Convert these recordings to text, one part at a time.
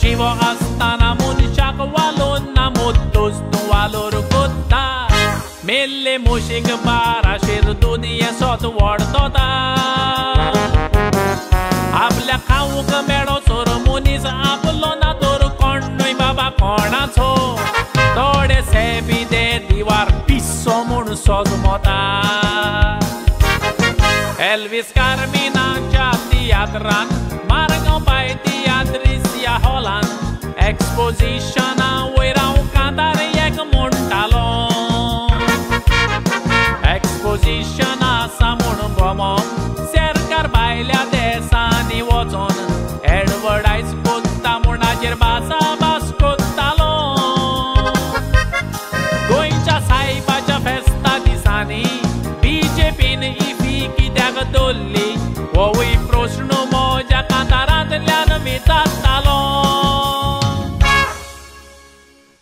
जिवो आसतना मनशाक वालोन ना मोत्तोच तूं वालोर कोत्ता मेल्ले मुशीक बाराशेर दूद हें सोत वडतोता आपल्या खावंक मेळो चोर मनीस आपलो ना तर कोण न्हय बाबा कोणाचो थोडे सेबी दे दिवार पिस्सो म्हूण सोजमोता एल्विस कार्मिनाच्या तियात्रान मारगांव बाय तियात्रीस ह्या हॉलान एक्सपोजिशना वयर हांव कांतार एक म्हणटालो एक्सपोजिशन आसा म्हूण बोमो सरकार भायल्या देसांनी वचोन एडवर्टायज कोत्ता म्हूण हाजेर भासाभास कोत्तालो गोंयच्या सायबाच्या फेस्ता दिसांनी बीजेपीन इफी कित्याक दवरली होवूय प्रस्न म्हज्या कांतारांतल्यान विचारतालो.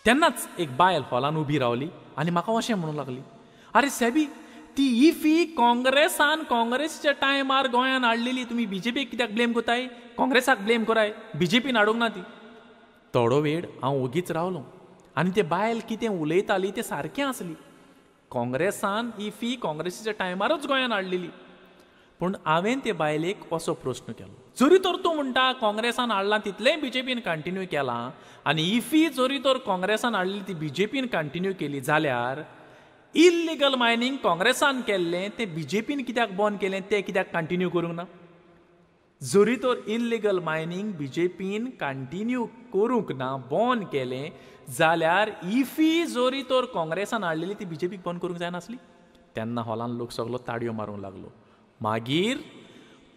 तेन्नाच एक बायल हॉलान उबी रावली आनी म्हाका अशें म्हणूंक लागली, आरे सेबी ती इफी काँग्रेसान काँग्रेसच्या टायमार गोंयान हाडलेली, तुमी बीजेपीक कित्याक ब्लेम कोताय? काँग्रेसाक ब्लेम कराय, बीजेपीन हाडूंक ना ती. थोडो वेळ हांव ओगीच रावलो आनी ते बायल कितें उलयताली तें सारकें आसली. काँग्रेसान इफी काँग्रेसीच्या टायमारूच गोंयान हाडलेली. पूण हांवें ते बायलेक असो प्रस्न केलो, जरी तर तूं म्हणटा काँग्रेसान हाडलां तितलेंय बीजेपीन कंटिन्यू केलां आनी इफी जरी तर काँग्रेसान हाडली ती बीजेपीन कंटिन्यू केली जाल्यार इल्लिगल मायनींग काँग्रेसान केल्लें तें बीजेपीन कित्याक बंद केलें, तें कित्याक कंटिन्यू करूंक ना? जरी तर इल्लिगल मायनींग बीजेपीन कंटिन्यू करूंक ना, बंद केलें जाल्यार इफी जरी तर काँग्रेसान हाडलेली ती बीजेपीक बंद करूंक जायनासली? तेन्ना हॉलान लोक सगलो ताळयो मारूंक लागलो. मागीर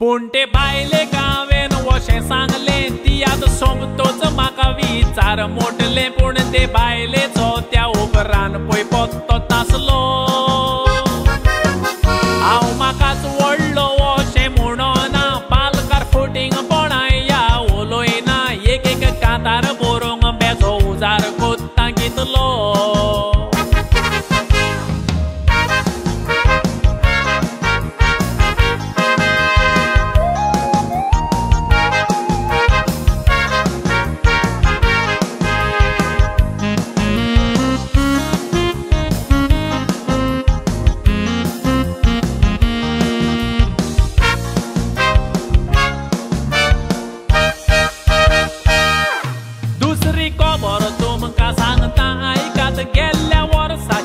पूण ते बायलेक हांवें अशें सांगलें, ती आतां सोमतोच म्हाका विचार मोडलें, पूण ते बायलेचो त्या उपरांत पळय पत्तो नासलो. हांव म्हाकाच व्हडलो अशें म्हणना, पालकार फटींगपणां ह्या उलयना, एक एक कांतार बरोवंक बेजो उजार कोत्ता कितलो.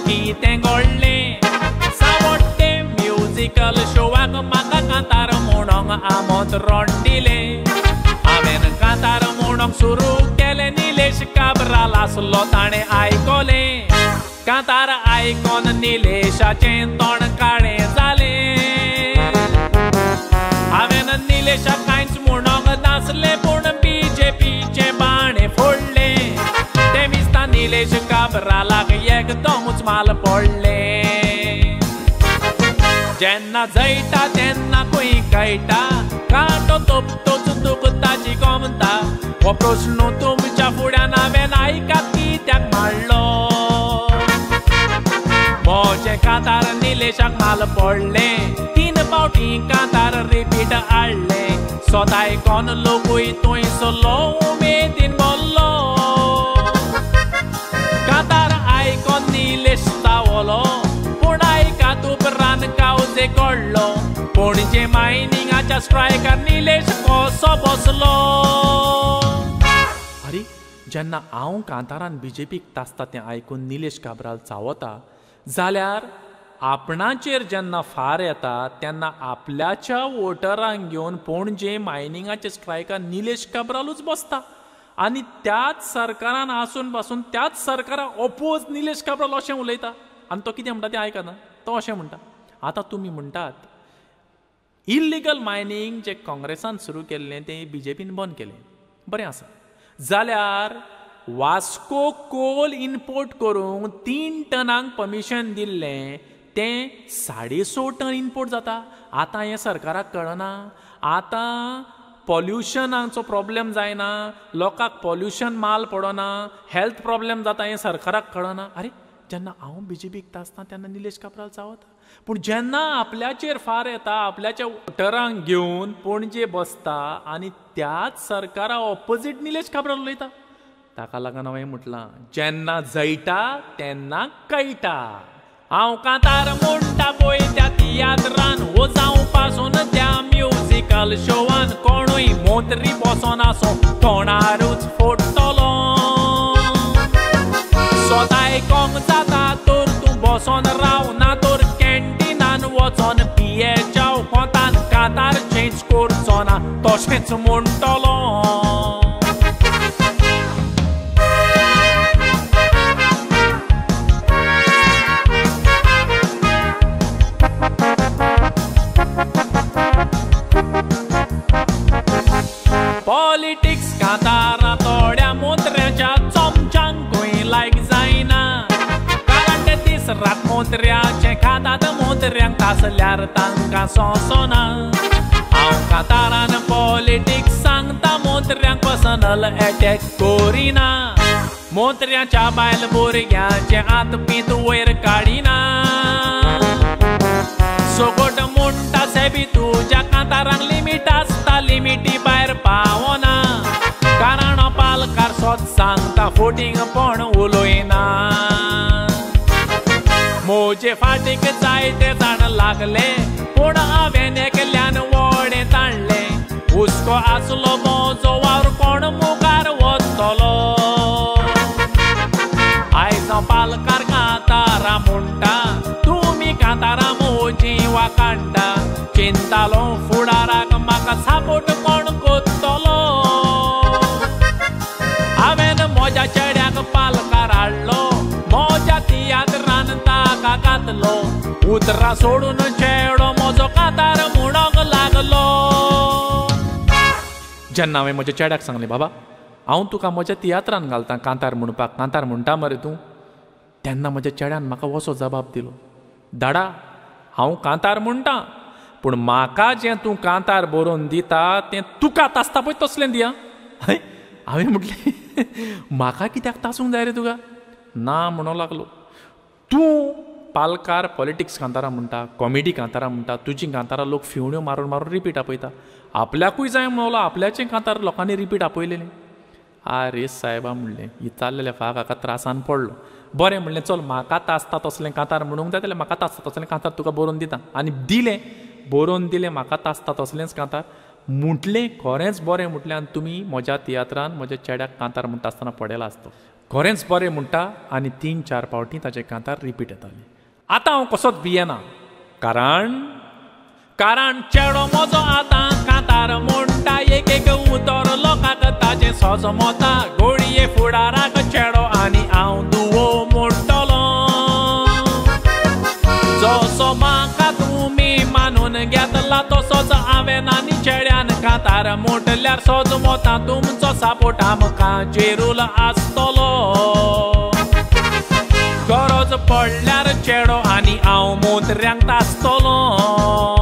कितें घडलें सावड्डें म्युजिकल शोवाक म्हाका कांतार म्हणोंक आमंत्रण दिलें. हांवें कांतार म्हणोंक सुरू केलें, निलेश काब्राल आसलो ताणें आयकलें. कांतार आयकोन निलेशाचें तोंड काळें जालें. हांवें निलेशाक कांयच म्हणोंक नासलें, पूण बीजेपीचें बाणें फोडलें. तें दिसता निलेश काब्रालाक एकदमूच माल पडलें. जेन्ना जैता तेन्ना खंय कळटा, कांटो तोपतोच दुखताची गमता, हो प्रस्न तुमच्या फुड्यान हांवें आयकात कित्याक मांडलो? म्हजें कांतार निलेशाक माल पडलें, 3 फावटी कांतार रिपीट हाडलें. स्वता आयकोन लोकूय थंयसरलो उमेदीन बोल्लो. कांतार आयकोन निलेश तावलो, पूण आयकात उपरांत कावजे कडलो. पणजे मायनिंगाच्या स्ट्रायकार निलेश कसो बसलो? आरे जेन्ना हांव कांतारान बीजेपीक तासता तें आयकून निलेश काब्राल चावता जाल्यार आपणाचेर जेन्ना फार येता तेन्ना आपल्याच्या वोटरांक घेवन पणजे मायनिंगाच्या स्ट्रायकार निलेश काब्रालूच बसता आनी त्याच सरकारान आसून पासून त्याच सरकाराक ओपोज निलेश काब्राल अशें उलयता. आनी तो कितें म्हणटा तें आयकना, तो अशें म्हणटा. आतां तुमी म्हणटात इल्लिगल मायनींग जें काँग्रेसान सुरू केल्लें तें बीजेपीन बंद केलें, बरें आसा. जाल्यार वास्को कोल इम्पोर्ट करूंक 3 टनांक परमिशन दिल्लें तें 6.5 टन इम्पोर्ट जाता. आतां हें सरकाराक कळना. आतां पॉल्युशनाचो प्रॉब्लेम जायना, लोकांक पॉल्युशन माल पडना, हेल्थ प्रॉब्लेम जाता, हें सरकाराक कळना. आरे जेन्ना हांव बीजेपीक तासता तेन्ना निलेश काब्राल चावता, पूण जेन्ना आपल्याचेर फार येता, आपल्याच्या वोटरांक घेवन पणजे बसता आनी त्याच सरकारा ऑपोजीट निलेश काब्राल उलयता. ताका लागून हांवें म्हटलां, जेन्ना जळटा तेन्ना कळटा. हांव कांतार म्हणटा पळय त्या तियात्रान, वो जावं पासून त्या म्युजिकल शोवान, कोणूय मोत्री बसोन आसूं तोंडारूच फोडटलो. स्वताय कोंग जाता तर तूं बसोन राव, ना तर कॅन्टिनान वचोन पिये जाव, कोतान कांतार चेंज करचो ना तशेंच म्हणटलो. पॉलिटिक्स कांतारा थोड्या मोत्र्याच्या चमच्यांकूय लायक जायना, कारण ते दीस रात मोत्र्याचे खातात, मोत्र्यांक तासल्यार तांकां सोंसना. हांव कांतारान पॉलिटिक्स सांगता, मोत्र्यांक पर्सनल एटॅक करिना, मोत्र्याच्या बायल भुरग्यांचे हात पीत वयर काडिना. सोगोट म्हणटा सेबी तुज्या कांतारांक लिमीट आसता, लिमिटी भायर पावना, कारण पालकार सोद सांगता फटींगपण उलयना. म्हजे फाटीक जायते जाण लागले, पूण हांवें एकल्यान वोडें ताणलें, हुस्को आसलो म्हजो वावर कोण मुखार वतलो. आयज हांव पालकार कांतारां म्हणटा, तुमी कांतारां म्हजीं वाखाणटा, चिंतालो फुडाराक म्हाका सपोर्ट कोण करतलो. हांवें म्हज्या चेड्याक पालकार हाडलो, म्हज्या तियात्रान ताका घातलो, उतरां सोडून चेडो म्हजो कांतार म्हणूंक लागलो. जेन्ना हांवें म्हज्या चेड्याक सांगलें, बाबा हांव तुका म्हज्या तियात्रान घालता कांतार म्हणपाक, कांतार म्हणटा मरे तूं, तेन्ना म्हज्या चेड्यान म्हाका वसो जबाब दिलो, दाडा हांव कांतार म्हणटा, पूण म्हाका जें तूं कांतार बरोवन दिता तें तुका तासता पळय तसलें दिया. हांवें म्हटलें, म्हाका कित्याक तासूंक जाय रे तुका? ना म्हणूंक लागलो, तूं पालकार पॉलिटिक्स कांतारां म्हणटा, कॉमेडी कांतारां म्हणटा, तुजीं कांतारां लोक फिवण्यो मारून मारून रिपीट आपयता, आपल्याकूय जाय म्हणलो आपल्याचें कांतार लोकांनी रिपीट आपयलेलें. आरे सायबा म्हणलें, विचारलेल्या फाक हाका त्रासान पडलो. बरें म्हणलें, चल म्हाका तासता तसलें कांतार म्हणूंक जाय जाल्यार म्हाका तासता तसलें कांतार तुका बरोवन दिता. आनी दिलें, बरोवन दिलें म्हाका तासता तसलेंच कांतार. म्हटलें खरेंच बरें म्हटलें, आनी तुमी म्हज्या तियात्रान म्हज्या चेड्याक कांतार म्हणटा आसतना पडयला आसतो. खरेंच बरें म्हणटा, आनी 3-4 फावटी ताचें कांतार रिपीट येतालें. आतां हांव कसोच भियेना, कारण कारण चेडो म्हजो आतां कांतार म्हणटा, एक एक उतर लोकांक ताजें सोजमता, गोडये फुडाराक चेडो आनी हांव दुवो म्हणटलो. जसो म्हाका तुमी मानून घेतला तसोच हांवें आनी चेड्यान कांतार म्हटल्यार सोजमता, तुमचो सपोर्ट आमकां जेरूल आसतलो. गरज पडल्यार चेडो आनी हांव मोत्र्यांक तासतलो.